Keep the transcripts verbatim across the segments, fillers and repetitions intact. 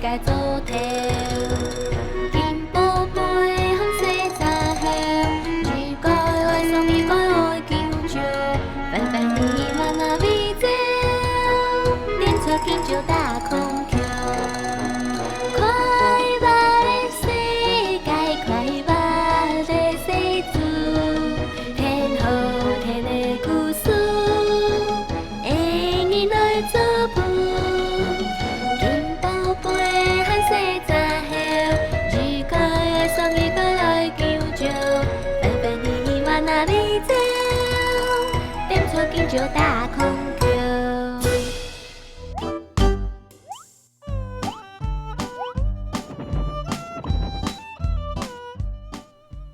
个做頭。金寶貝和細隻猴，一個愛上一個愛緊張，反反你嘛那位走，踮著緊張打空橋。快活个世界，快活个世界，天好天个故事。 个人來做伴。金寶貝和細隻猴，一個愛上一個來緊張，反反你嘛那位走，踮著緊張打空橋。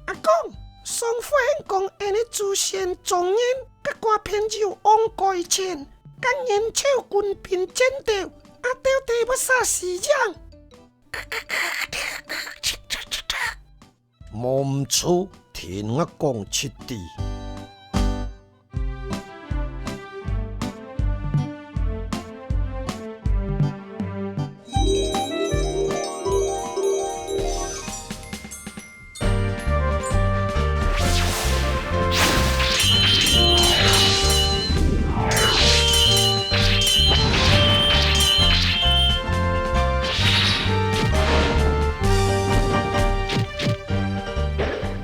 阿公，上回講𫣆个祖先莊人佮寡朋友往街前，佮元朝軍兵戰鬥，啊到底發生啥事情？無毋著，聽𠊎講就知。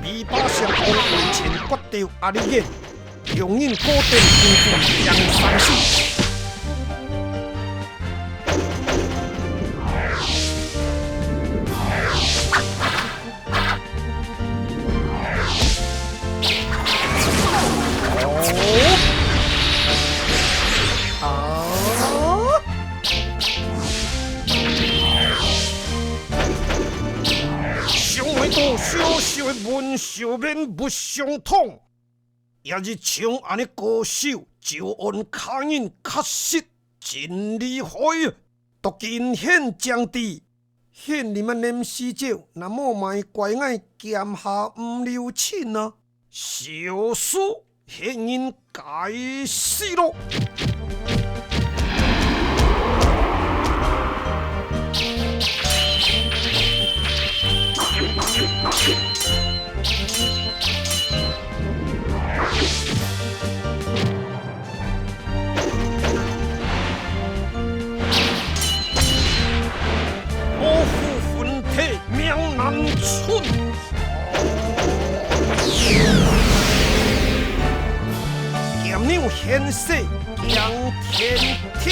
尾巴上往前骨頭壓力眼， 兩人高等功夫贏生死。哦！啊！想袂到小小个文小面不相同。 也係像恁呢高手，招安客人確實真厲害。到今現正知，現你們念四招，若無賣乖，𠊎劍下毋留情啊！小事，現人該死咯！ 老虎分蹄命難存。劍扭現世驚天地。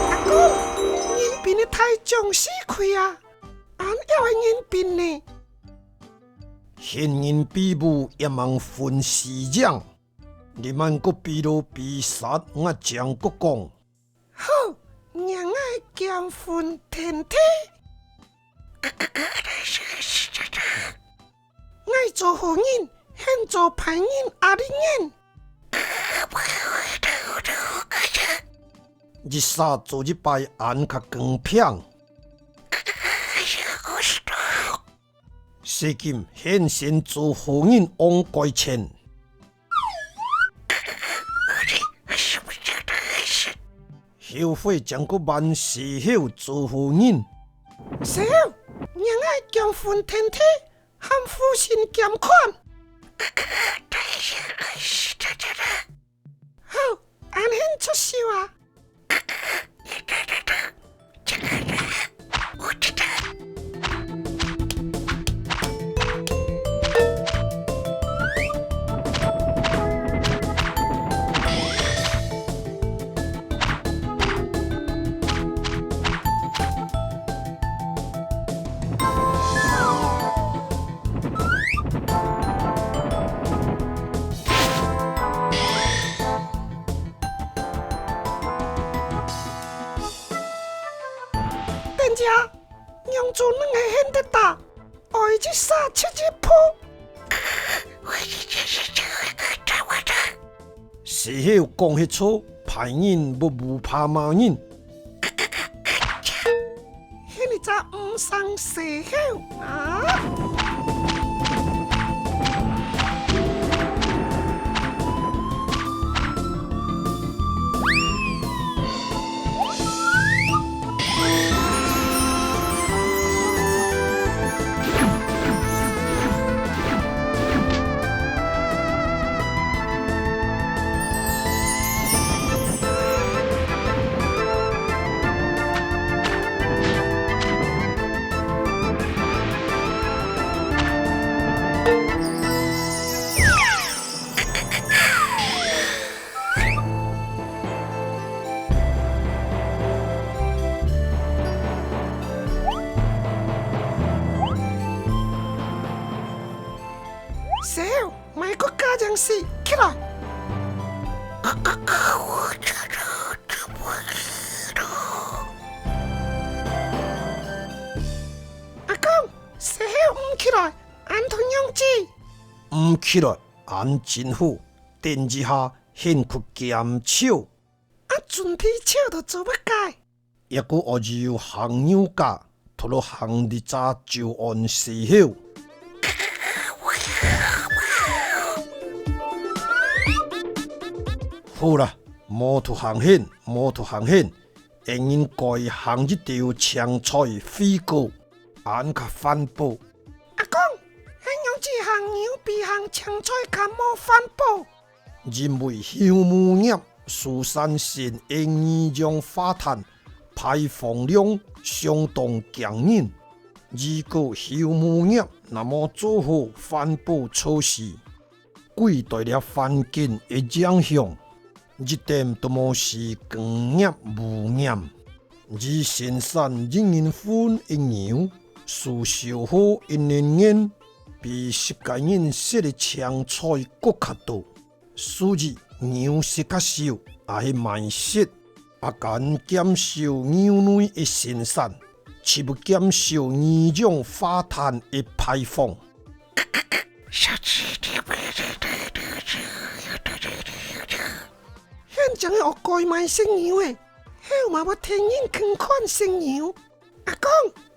阿公，人品个大將死去啊！恁樣个人品呢？現人比武也吂分輸贏。 你們个比武比殺，𠊎正个講。好，讓𠊎劍分天地。𠊎做好人，現做歹人壓力眼。一儕做一擺，恁較公平。 細金現先做好人往街前。後悔正个萬事後做好人。小，讓𠊎劍分天地，喊父親劍看。好，恁樣出手啊！ 等一下，仰做兩个現得打，愛一儕切一步。細猴講係錯，歹人乜毋怕罵人。係你隻毋生細猴啊！ 細猴，莫過假樣式，起來！阿公，細猴毋起來， 恁樣仰子？毋起來，恁真好，等一下，先去撿樵。啊，準備樵著做麼个？這个愛有行牛架，拖落行這隻周安細猴。好啦，無拖行遠，無拖行遠， 𫣆人改行一兜青菜水果，恁較環保。阿公，恁樣子行牛比行青菜較無環保。因為畜牧業，樹山性个二氧化碳排放量相當驚人。如果畜牧業若無做好環保措施， 對待這環境个影響，一點都無使工業污染。而生產一人份个牛，所消耗个能源，比自家人食个青菜閣較多。所以，牛食較少，也係買食， 也敢減少牛奶个生產，就會減少二氧化碳个排放。現在个惡改買食牛个，猴嘛會天天勤款食牛。阿公，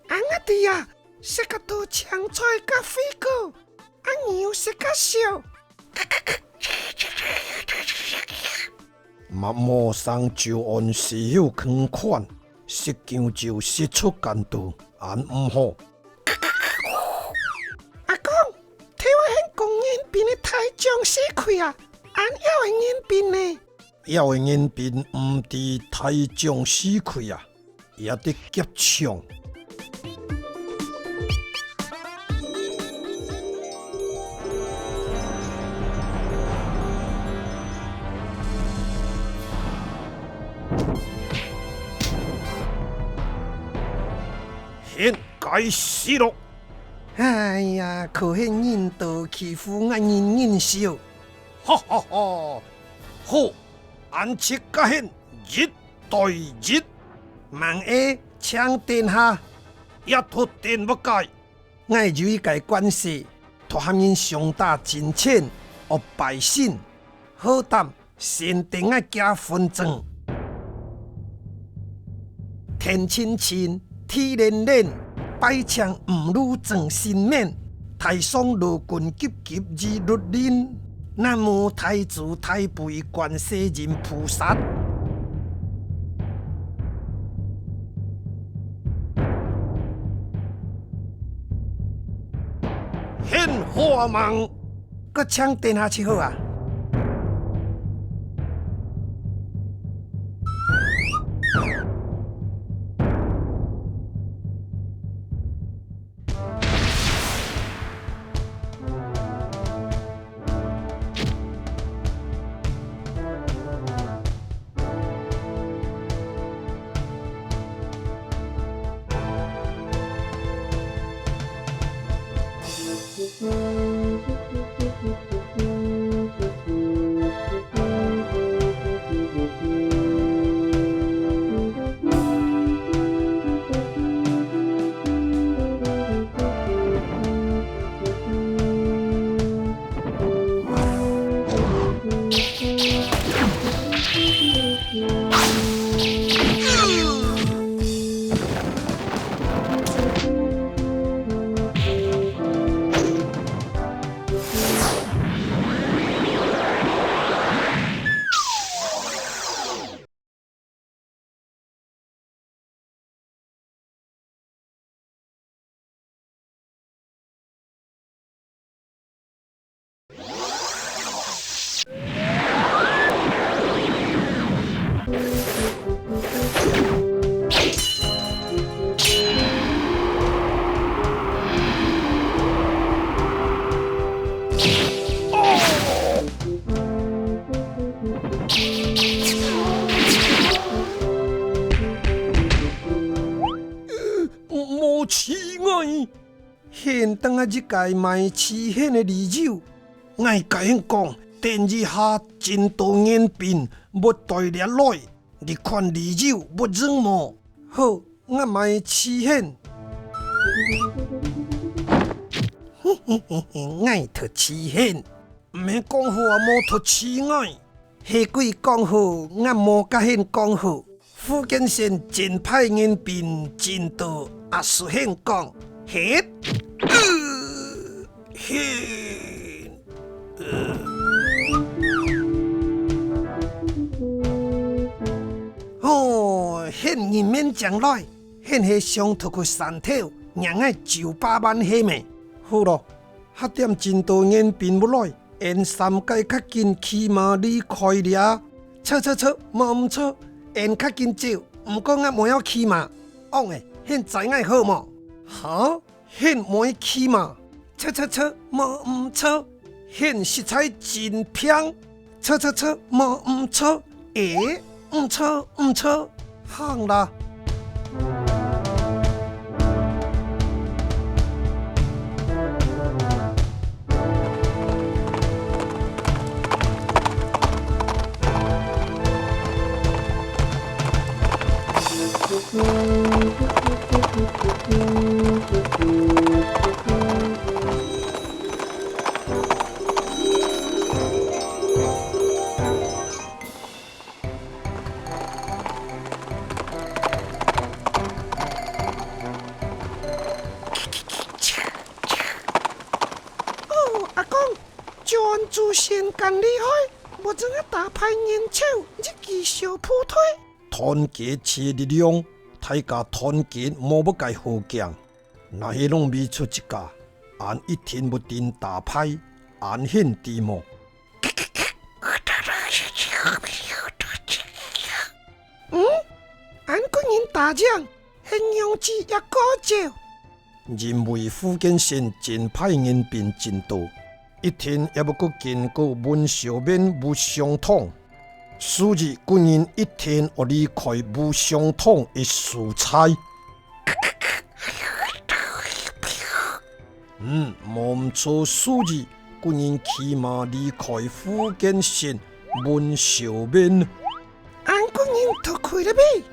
恁仔知啊，食較多青菜佮水果， 啊，牛食較少。嘛無像周安細猴共款，食薑就食出間肚，恁毋好。阿公，頭仔係講人瀕个大腸死氣啊，恁枵个人瀕呢？枵个人瀕毋止大腸死氣啊， 也得夾搶。現該死咯！哎呀，可恨人多欺負𠊎人人少。哈哈哈！好，恁就較恨，一 對一。吂會，請殿下。也都殿下个。𠊎有一個官司，託下人相打真淺，惡百姓，好膽先登𠊎結婚證。天清清，地靈靈，拜請五路眾神明，太上老君急急如律令。 南無大慈大悲觀世音菩薩。獻花網。閣請殿下就好啊。等下一个賣刺蜆个理由。𠊎甲你講，等一下真多人兵會對這來，你看理由會用無？好，𠊎賣刺蜆。𠊎討刺蜆。毋係講好啊，無討刺𠊎。係鬼講好，𠊎無甲蜆講好。 福建省正派人兵進到阿叔兄講，嘿，呃，嘿，呃。哦，現人面將來，現係想討去山頭，讓𠊎九百萬係咩？好咯，下點進到人兵無來， 𫣆三个較緊騎馬離開這。著著著，無毋著，𫣆較緊走，毋過𠊎無愛騎馬。戇仔，你載𠊎好無？哈？你無愛騎馬？著著著，無毋著，你實在真拚。著著著，無毋著，欸， 毋著，毋著，行啦。哦，阿公，將俺祖先趕離開，無正啊打敗元朝一支小部隊。團結就係力量，大家團結無麼个好驚。 若係攏為著自家，俺一定會定打敗，恁你知無？嗯？俺个人打仗，係仰子也過招？因為福建省正派人兵進到，一定也會過經過文小面武商堂。 所以，個人一定愛離開武商堂个所在。嗯，無毋著，所以，個人騎馬離開福建省文小面。俺個人脫去了未？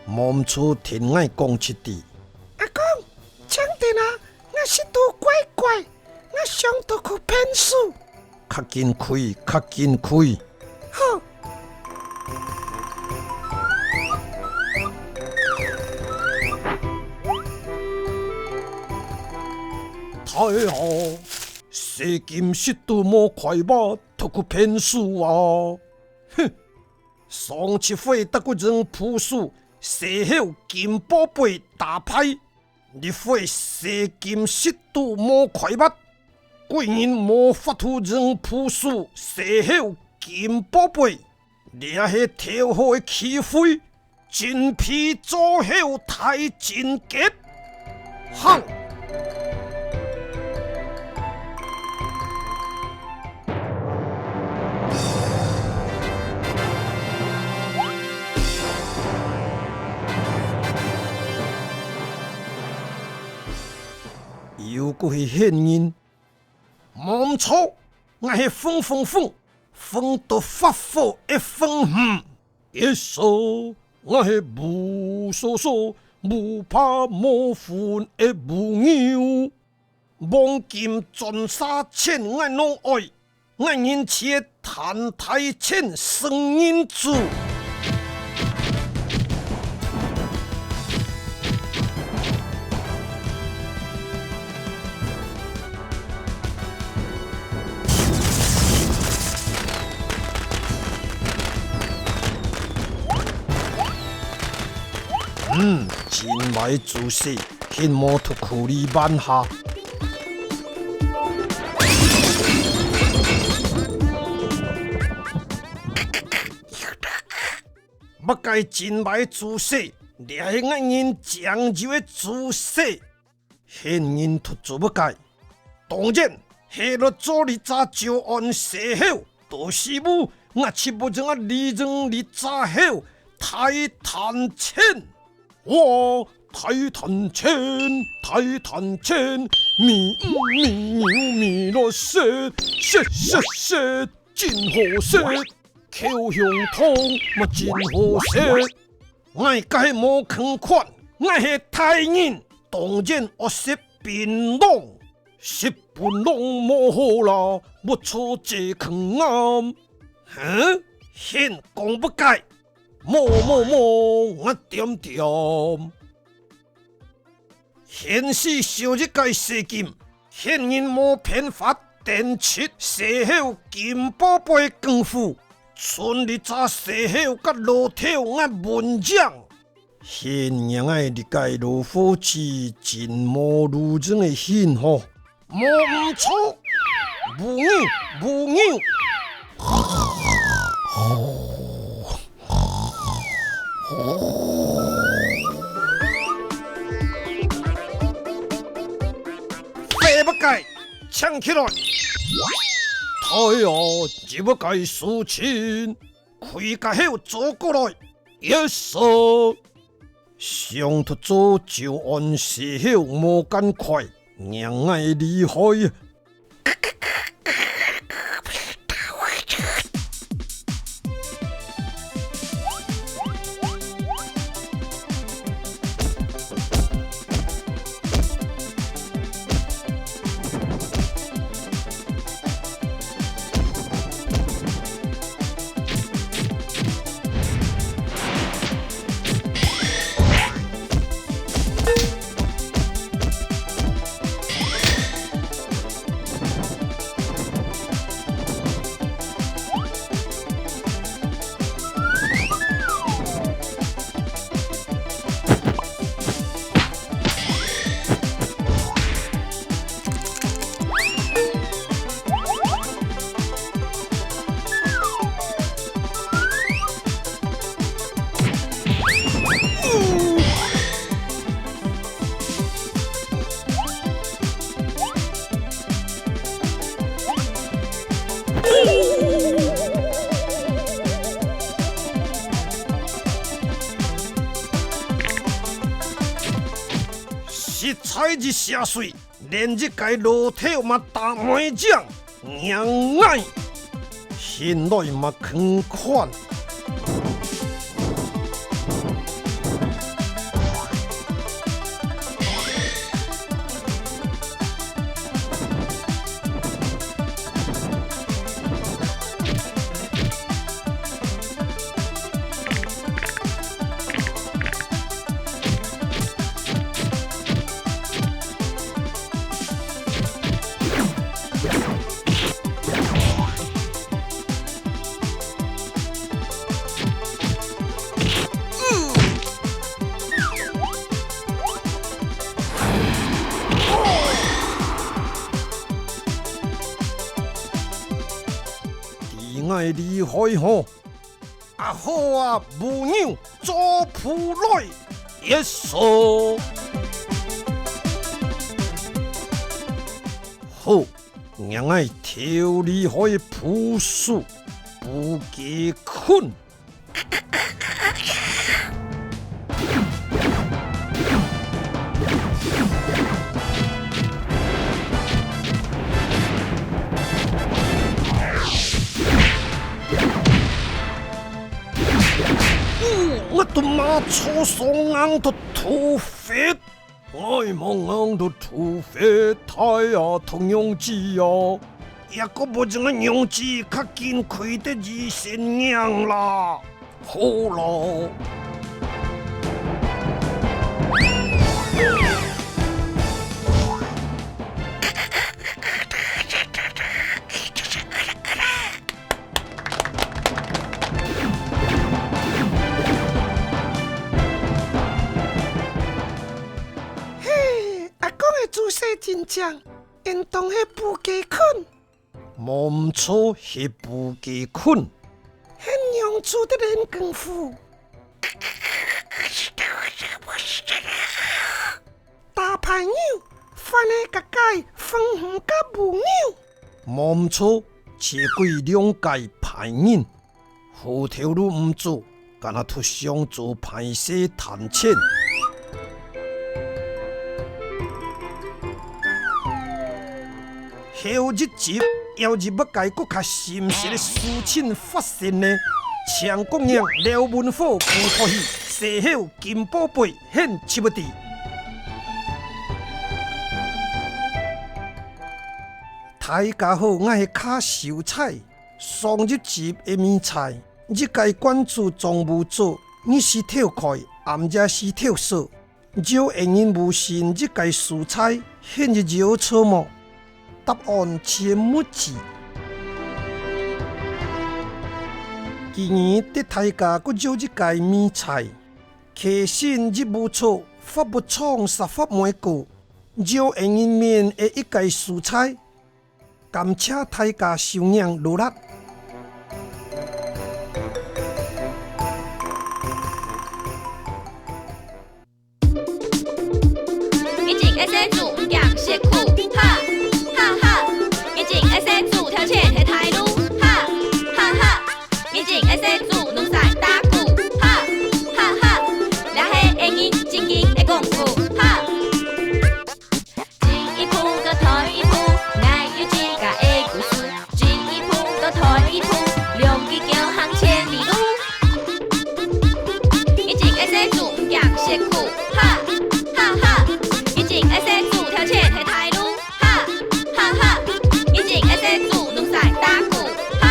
無毋著，聽𠊎講一次。阿公，請等啊，𠊎食肚怪怪。 𠊎想討去便所。較緊去，較緊去。好。大王，細金食到無快活，討去便所啊！哼，上七回得過人部署，西後金寶貝打敗， 這回細金食到無快活，個人無法度用部署西後金寶貝，這係頭好个機會，準備做好大戰結。行！ 又過係仙人。無毋著，𠊎係風風風，風到發火个風雨。Yes sir，𠊎係武叔叔，無怕無份个武牛。 黃金鑽石錢𠊎攏愛，𠊎人切賺大錢算人主。嗯，真歹姿勢， 緊摸脫褲裡挽下。麼个真歹姿勢，這係𠊎人講究个姿勢。仙人托做麼个？當然，係來做這隻招安西後，到時務，𠊎就無正啊利用這隻後，大賺錢。 哇，大趁錢，大趁錢，咪，嗯，咪，牛，咪，落，食，食，食，食，真好食。口香糖嘛真好食。𠊎該無䟘款，𠊎係大人，當然愛食檳榔。食檳榔無好啦，會坐這坑啊。哼，現講不該。無，無，無，𠊎恬恬。 現時少一個細金，現人無辦法展出細猴金寶貝功夫，賰這隻細猴佮老頭𠊎文贏。現䀴𠊎這個老伙計真無路用个形吼。無毋著，無牛，無牛。 飛不該，請起來！哎呀，這不該事情，開個口做過來，Yes sir！想讀做就按時候無趕快，䀴𠊎厲害。 實在一下水，連一個老頭嘛打袂贏，䀴𠊎，現來嘛䀴款。 知𠊎厲害吼！啊好啊，無牛，做步來，Yes sir！好，䀴𠊎頭厲害步數，步雞困。 哦，𠊎都馬坐上硬到吐血，𠊎無硬到吐血，太啊，痛樣子啊！也過無一個樣子，較緊開得醫生䀴啦。 好咯。嘿，阿公个姿勢真靚，應當係步雞困。 無毋著，係步雞困。係仰做得練功夫？打排牛，反係該個粉紅佮無牛。無毋著，切鬼兩個排人。 好頭路毋做，敢若都想做歹勢趁錢。後一集，又有麼个閣較心適个事情發生呢？請各位廖文虎陪我去，細後金寶貝獻出去。大家好，𠊎係柯秀才。上一集个謎猜，一个館主張無做，日時偷開，暗夜時偷鎖。 有恩人無信一个素材，現有錯無？答案全無知。今日得大家閣有一个謎猜，客人一無錯，發不長煞發袂過，有恩人面个一个素材， 感謝大家收看，勞力。一斤个細豬毋驚食苦，哈，哈哈。一斤个細豬頭前係大路，哈，哈哈。一斤个細豬攏使打鼓，哈，哈哈。這係恩人正經个功夫，哈。 進一步，閣退一步，𠊎有自家个故事。進一步，閣退一步，兩隻腳行千里路。一斤个細豬毋驚食苦，哈，哈哈。一斤个細豬頭前係大路，哈，哈哈。一斤个細豬攏使打鼓，哈，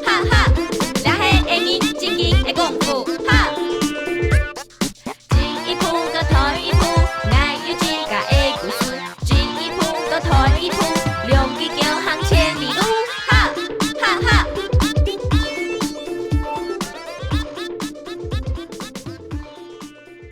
哈哈。這係恩人正經个功夫，哈。 進一步，閣退一步，𠊎有自家个故事。進一步，閣退一步，